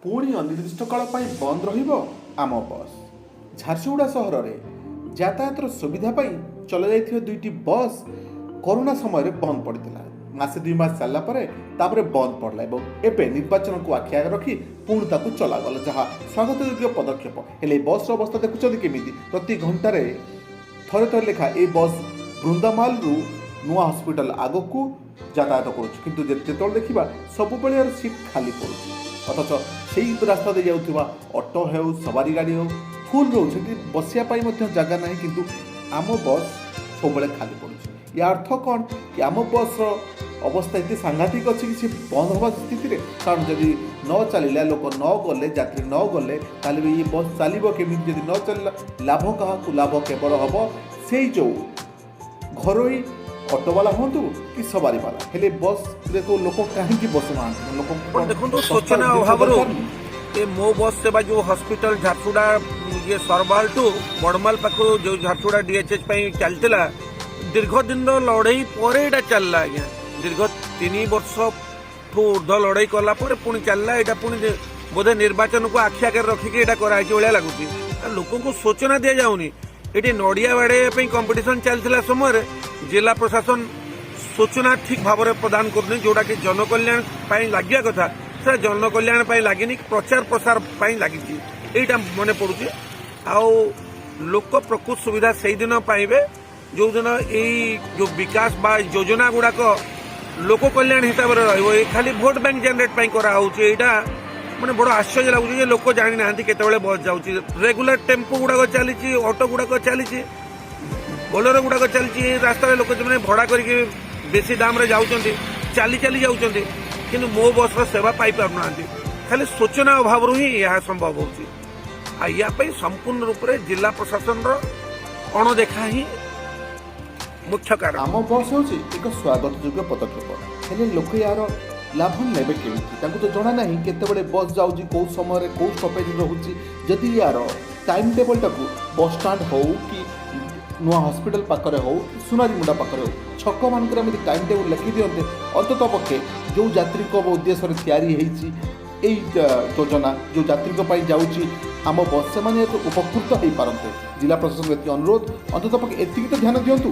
ପୁଣି ଅନିର୍ଦ୍ଦିଷ୍ଟ କାଳ ପାଇଁ ବନ୍ଦ ରହିବ ଆମ ବସ୍। ଝାରସୁଗୁଡ଼ା ସହରରେ ଯାତାୟାତର ସୁବିଧା ପାଇଁ ଚଲାଯାଇଥିବା ଦୁଇଟି ବସ୍ କରୋନା ସମୟରେ ବନ୍ଦ ପଡ଼ିଥିଲା। ମାସେ 2 ମାସ ଚାଲିଲା ପରେ ତାପରେ ବନ୍ଦ ପଡ଼ିଲା ଏବଂ ଏବେ ନିର୍ବାଚନକୁ ଆଖି ଆଗରେ ରଖି ପୁଣି ତାକୁ ଚଲାଗଲା, ଯାହା ସ୍ୱାଗତଯୋଗ୍ୟ ପଦକ୍ଷେପ। ହେଲେ ଏ ବସ୍ର ଅବସ୍ଥା ଦେଖୁଛନ୍ତି କେମିତି? ପ୍ରତି ଘଣ୍ଟାରେ ଥରେ ଥରେ ଲେଖା ଏ ବସ୍ ବୃନ୍ଦାମାଲରୁ ନୂଆ ହସ୍ପିଟାଲ ଆଗକୁ ଯାତାୟାତ କରୁଛି, କିନ୍ତୁ ଯେତେବେଳେ ଦେଖିବା ସବୁବେଳେ ଏହାର ସିଟ୍ ଖାଲି ପଡ଼ୁଛି। ଅଥଚ ସେଇ ରାସ୍ତା ଦେଇ ଯାଉଥିବା ଅଟୋ ହେଉ, ସବାରି ଗାଡ଼ି ହେଉ, ଫୁଲ୍ ରହୁଛି। ସେଠି ବସିବା ପାଇଁ ମଧ୍ୟ ଜାଗା ନାହିଁ, କିନ୍ତୁ ଆମ ବସ୍ ସବୁବେଳେ ଖାଲି ପଡ଼ୁଛି। ୟା ଅର୍ଥ କ'ଣ କି ଆମ ବସ୍ର ଅବସ୍ଥା ଏତେ ସାଂଘାତିକ ଅଛି କି ସେ ବନ୍ଦ ହେବା ସ୍ଥିତିରେ? କାରଣ ଯଦି ନ ଚାଲିଲା, ଲୋକ ନ ଗଲେ, ଯାତ୍ରୀ ନ ଗଲେ, ତାହେଲେ ବି ଇଏ ବସ୍ ଚାଲିବ କେମିତି? ଯଦି ନ ଚାଲିଲା, ଲାଭ କାହାକୁ? ଲାଭ କେବଳ ହେବ ସେଇ ଯେଉଁ ଘରୋଇ ଅଟୋବାଲା ହୁଅନ୍ତୁ କି ସବାରିବାଲା। ହେଲେ ବସ୍ରେ କେଉଁ ଲୋକ କାହିଁକି ବସୁନାହାନ୍ତି? ଲୋକଙ୍କୁ ଆପଣ କ'ଣ ଦେଖନ୍ତୁ, ଶସ୍ତା ସୂଚନା ଜିନିଷ ଅଭାବରୁ ଦରକାର ନି? ଏ ମୋ ବସ୍ ସେବା ଯୋଉ ହସ୍ପିଟାଲ ଝାରସୁଗୁଡ଼ା ଇଏ ସରବାହଲ ଟୁ ବଡ଼ମାଲ ପାଖରୁ ଯୋଉ ଝାରସୁଗୁଡ଼ା ଡିଏଚଏଚ୍ ପାଇଁ ଚାଲିଥିଲା, ଦୀର୍ଘ ଦିନର ଲଢ଼େଇ ପରେ ଏଇଟା ଚାଲିଲା ଆଜ୍ଞା। ଦୀର୍ଘ 3 ବର୍ଷଠୁ ଉର୍ଦ୍ଧ୍ୱ ଲଢ଼େଇ କଲା ପରେ ପୁଣି ଚାଲିଲା ଏଇଟା। ପୁଣି ବୋଧେ ନିର୍ବାଚନକୁ ଆଖି ଆଗରେ ରଖିକି ଏଇଟା କରାହେଇଛି ଭଳିଆ ଲାଗୁଛି। ଆଉ ଲୋକଙ୍କୁ ସୂଚନା ଦିଆଯାଉନି। ଏଠି ନଡ଼ିଆ ବାଡ଼େଇବା ପାଇଁ କମ୍ପିଟିସନ ଚାଲିଥିଲା ସମୟରେ ଜିଲ୍ଲା ପ୍ରଶାସନ ସୂଚନା ଠିକ ଭାବରେ ପ୍ରଦାନ କରୁନି। ଯୋଉଟାକି ଜନକଲ୍ୟାଣ ପାଇଁ ଲାଗିବା କଥା, ସେଟା ଜନକଲ୍ୟାଣ ପାଇଁ ଲାଗିନି, ପ୍ରଚାର ପ୍ରସାର ପାଇଁ ଲାଗିଛି, ଏଇଟା ମନେ ପଡୁଛି। ଆଉ ଲୋକ ପ୍ରକୃତ ସୁବିଧା ସେଇଦିନ ପାଇବେ, ଯୋଉଦିନ ଏଇ ଯୋଉ ବିକାଶ ବା ଯୋଜନା ଗୁଡାକ ଲୋକ କଲ୍ୟାଣ ହିସାବରେ ରହିବ। ଏଇ ଖାଲି ଭୋଟ ବ୍ୟାଙ୍କ ଜେନେରେଟ ପାଇଁ କରାହଉଛି। ଏଇଟା ମାନେ ବଡ ଆଶ୍ଚର୍ଯ୍ୟ ଲାଗୁଛି ଯେ ଲୋକ ଜାଣିନାହାନ୍ତି କେତେବେଳେ ବସ୍ ଯାଉଛି। ରେଗୁଲାର ଟେମ୍ପୋ ଗୁଡାକ ଚାଲିଛି, ଅଟୋ ଗୁଡାକ ଚାଲିଛି, ବୋଲେରୋ ଗୁଡାକ ଚାଲିଛି। ଏଇ ରାସ୍ତାରେ ଲୋକ ଯେଉଁମାନେ ଭଡା କରିକି ବେଶୀ ଦାମରେ ଯାଉଛନ୍ତି, ଚାଲି ଚାଲି ଯାଉଛନ୍ତି, କିନ୍ତୁ ମୋ ବସ୍ର ସେବା ପାଇପାରୁନାହାନ୍ତି। ଖାଲି ସୂଚନା ଅଭାବରୁ ହିଁ ଏହା ସମ୍ଭବ ହେଉଛି। ଆଉ ୟା ପାଇଁ ସମ୍ପୂର୍ଣ୍ଣ ରୂପରେ ଜିଲ୍ଲା ପ୍ରଶାସନର ଅଣଦେଖା ହିଁ ମୁଖ୍ୟ କାରଣ। ଆମ ବସ୍ ହେଉଛି ଏକ ସ୍ୱାଗତଯୋଗ୍ୟ ପଦକ୍ଷେପ। ହେଲେ ଲୋକେ ଏହାର ଲାଭ ନେବେ କେମିତି? ତାଙ୍କୁ ତ ଜଣା ନାହିଁ କେତେବେଳେ ବସ୍ ଯାଉଛି, କେଉଁ ସମୟରେ କେଉଁ ଷ୍ଟପେଜ୍ ରହୁଛି। ଯଦି ୟାର ଟାଇମ୍ ଟେବଲ୍ଟାକୁ ବସଷ୍ଟାଣ୍ଡ ହେଉ କି ନୂଆ ହସ୍ପିଟାଲ ପାଖରେ ହେଉ କି ସୁନାରୀମୁଣ୍ଡା ପାଖରେ ହେଉ, ଛକମାନଙ୍କରେ ଏମିତି ଟାଇମ୍ ଟେବୁଲ୍ ଲେଖି ଦିଅନ୍ତେ, ଅନ୍ତତଃ ପକ୍ଷେ ଯେଉଁ ଯାତ୍ରୀଙ୍କ ଉଦ୍ଦେଶ୍ୟରେ ତିଆରି ହେଇଛି ଏଇ ଯୋଜନା, ଯେଉଁ ଯାତ୍ରୀଙ୍କ ପାଇଁ ଯାଉଛି ଆମ ବସ୍, ସେମାନେ ଏଥିରୁ ଉପକୃତ ହେଇପାରନ୍ତେ। ଜିଲ୍ଲା ପ୍ରଶାସନକୁ ଏତିକି ଅନୁରୋଧ, ଅନ୍ତତଃ ପକ୍ଷେ ଏତିକି ତ ଧ୍ୟାନ ଦିଅନ୍ତୁ।